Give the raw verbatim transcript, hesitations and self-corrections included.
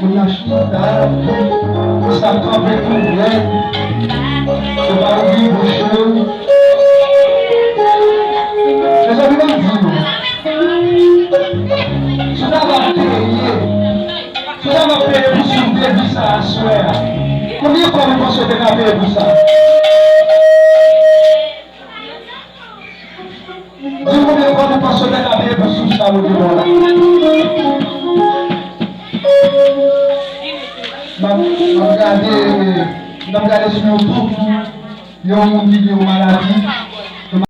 Moun nan chita, sa kanpe tou nèt. Yo pa ouvri bouch yo. Mezanmi, ban m di nou, si w ta va peye, si w ta va peye pou sou debi sa aswè a, konbyen kòb ou panse w te ka peye pou sa? Di konbyen kòb ou panse w te ka peye pou sou sa ou te bò la? M ap, m ap gade, m ap gade sou YouTube, yon moun ki gen yon maladi.